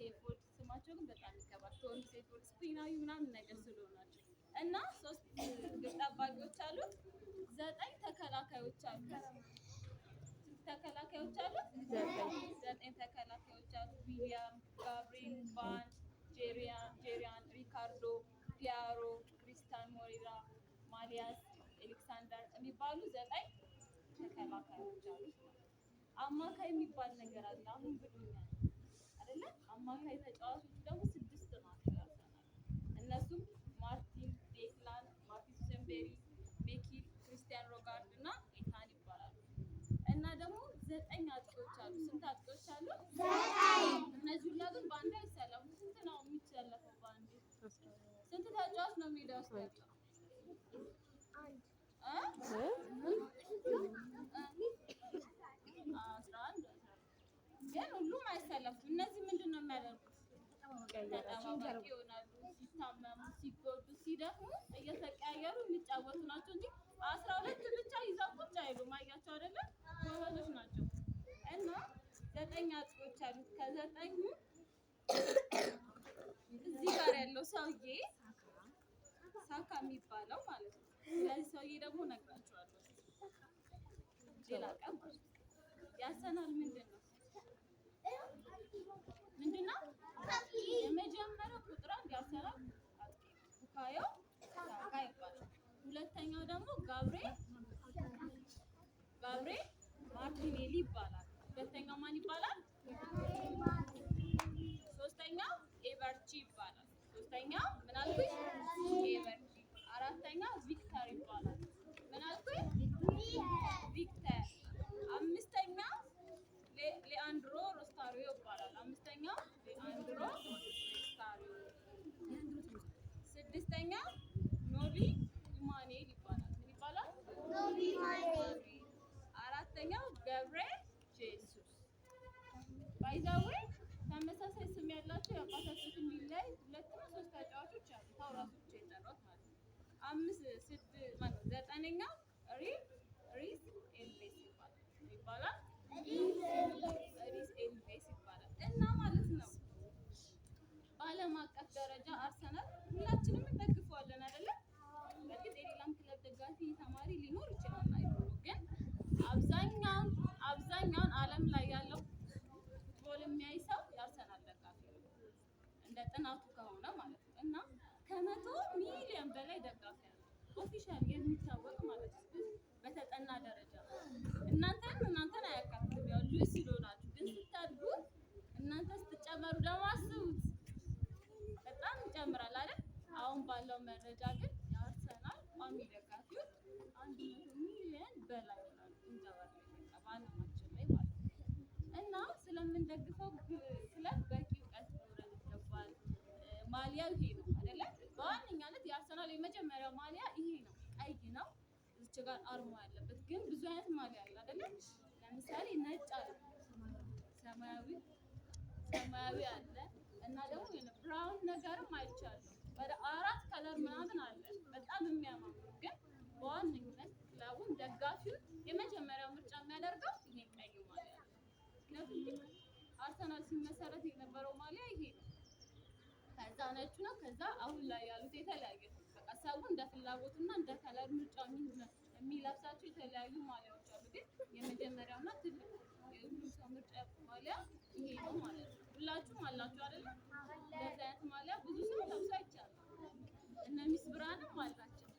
ሴፎርድ ስማቸው ግን በጣም ይከብዳል። ቶም ሴፎርድ ስፔናዊ ምናምን ነገር ስለሆናቸው እና ሶስት ግብ ጠባቂዎች አሉት። ዘጠኝ ተከላካዮች አሉት። ስንት ተከላካዮች አሉት? ዘጠኝ ተከላካዮች አሉት። ዊሊያም፣ ጋብሪኤል፣ ቫን ጄሪያን፣ ሪካርዶ፣ ፒያሮ፣ ክሪስታን ሞሬራ፣ ማሊያስ፣ ኤሌክሳንደር የሚባሉ ዘጠኝ ተከላካዮች አሉት ማለት ነው። አማካይ የሚባል ነገር አለ። አሁን ብሎኛል አይደለ? አማካይ ተጫዋቾች ደግሞ ስድስት ናቸው ያርሰናል። እነሱም ማርቲን ዴክላን፣ ማርቲን ሱሰንቤሪ፣ ሜኪል፣ ክርስቲያን ሮጋርድ እና ኤታን ይባላሉ። እና ደግሞ ዘጠኝ አጥቂዎች አሉ። ስንት አጥቂዎች አሉ? እነዚህ ሁላ ግን በአንድ አይሰለፉም። ስንት ነው የሚሰለፈው በአንድ? ስንት ተጫዋች ነው ሜዳ ውስጥ ያለው? እ? 11 ግን ሁሉም አይሰለፉም። እነዚህ ምንድን ነው የሚያደርጉት? ተጠባባቂ ይሆናሉ። ሲታመሙ፣ ሲጎዱ፣ ሲደክሙ እየተቀያየሩ የሚጫወቱ ናቸው እንጂ 12 ብቻ ይዘው ቁጭ አይሉም። አያቸው አይደለም? ጎበዞች ናቸው። እና ዘጠኝ አጥቂዎች አሉት። ከዘጠኙ እዚህ ጋር ያለው ሰውዬ ሳካ የሚባለው ማለት ነው። ስለዚህ ሰውዬ ደግሞ እነግራቸዋለሁ ሌላ ቀን ማለት ነው። የአርሰናል ምንድን ነው ምንድን ነው? የመጀመሪያው ቁጥር አንድ የአርሰናል አጥቂ ነው፣ ቡካዮ ሳካ ይባላል። ሁለተኛው ደግሞ ጋብርኤል ማርቲኔሊ ይባላል። ሁለተኛው ማን ይባላል? ሶስተኛው ኤቨርቺ ይባላል። ሶስተኛው ምን አልኩኝ? ኤቨርቺ። አራተኛው ቪክተር ይባላል። ምን አልኩኝ? ቪክተር። አምስተኛው ሌአንድሮ ሮስታሪዮ ይባላል። አምስተኛው ሌአንድሮ ሮስታሪዮ። ስድስተኛው ኖቢ ኢማኑኤል ይባላል። ምን ይባላል? ኖቢ። አራተኛው ገብርኤል ጄሱስ። By the way ተመሳሳይ ስም ያላቸው የአባታቸው ስም የሚለያይ ሁለት ነው ሶስት ተጫዋቾች አሉ። ታው ራሱ ብቻ የጠራሁት ማለት ነው። አምስት ስድ ማለት ነው። ዘጠነኛው ሪስ ኤልቬስ ይባላል። ምን ይባላል? ሪስ ኤልቬስ ይባላል። እና ማለት ነው በዓለም አቀፍ ደረጃ አርሰናል ሁላችንም እንደግፈዋለን አይደለ? በእርግጥ የሌላም ክለብ ደጋፊ ተማሪ ሊኖር ይችላል። አይዶ ግን አብዛኛውን ዓለም ላይ ያለው football የሚያይ ሰው የአርሰናል ደጋፊ ነው። እንደ ጥናቱ ከሆነ ማለት ነው። እና ከ100 ሚሊዮን በላይ ደጋፊ አለ። Official የሚታወቅ ማለት ነው። በተጠና ደረጃ እናንተን አያካትትም። ያው ልጅ ስለሆናችሁ ግን ስታድጉ እናንተ ስትጨመሩ ደግሞ አስቡት በጣም ይጨምራል አይደል? አሁን ባለው መረጃ ግን የአርሰናል ቋሚ ደጋፊዎች 100 ሚሊዮን በላይ ይሆናሉ። እንጀባለን በቃ በዓለማችን ላይ ማለት ነው። እና ስለምንደግፈው ክለብ በቂ እውቀት ሊኖረን ይገባል። ማሊያው ይሄ ነው አይደለ? በዋነኛነት የአርሰናል የመጀመሪያው ማሊያ ይሄ ነው፣ ቀይ ነው። እዚች ጋር አርማ ያለበት ግን ብዙ አይነት ማሊያ አለ አይደለ? ለምሳሌ ነጭ አለ፣ ሰማያዊ አለ እና ደግሞ የሆነ brown ነገርም አይቻለሁ። ወደ አራት color ምናምን አለ በጣም የሚያማምሩ ግን በዋነኝነት ክለቡን ደጋፊውን የመጀመሪያው ምርጫ የሚያደርገው ይሄን ቀይ ማሊያ ነው። ምክንያቱም ልክ አርሰናል ሲመሰረት የነበረው ማሊያ ይሄ ነው። ከዛ ነጩ ነው። ከዛ አሁን ላይ ያሉት የተለያየ በቃ ሰው እንደ ፍላጎቱና እንደ color ምርጫ የሚለብሳቸው የተለያዩ ማሊያዎች አሉ። ግን የመጀመሪያውና ትልቁ የሁሉም ሰው ምርጫ ማሊያ ይሄ ነው ማለት ነው። ሁላችሁም አላችሁ አይደለ? እንደዚህ አይነት ማሊያ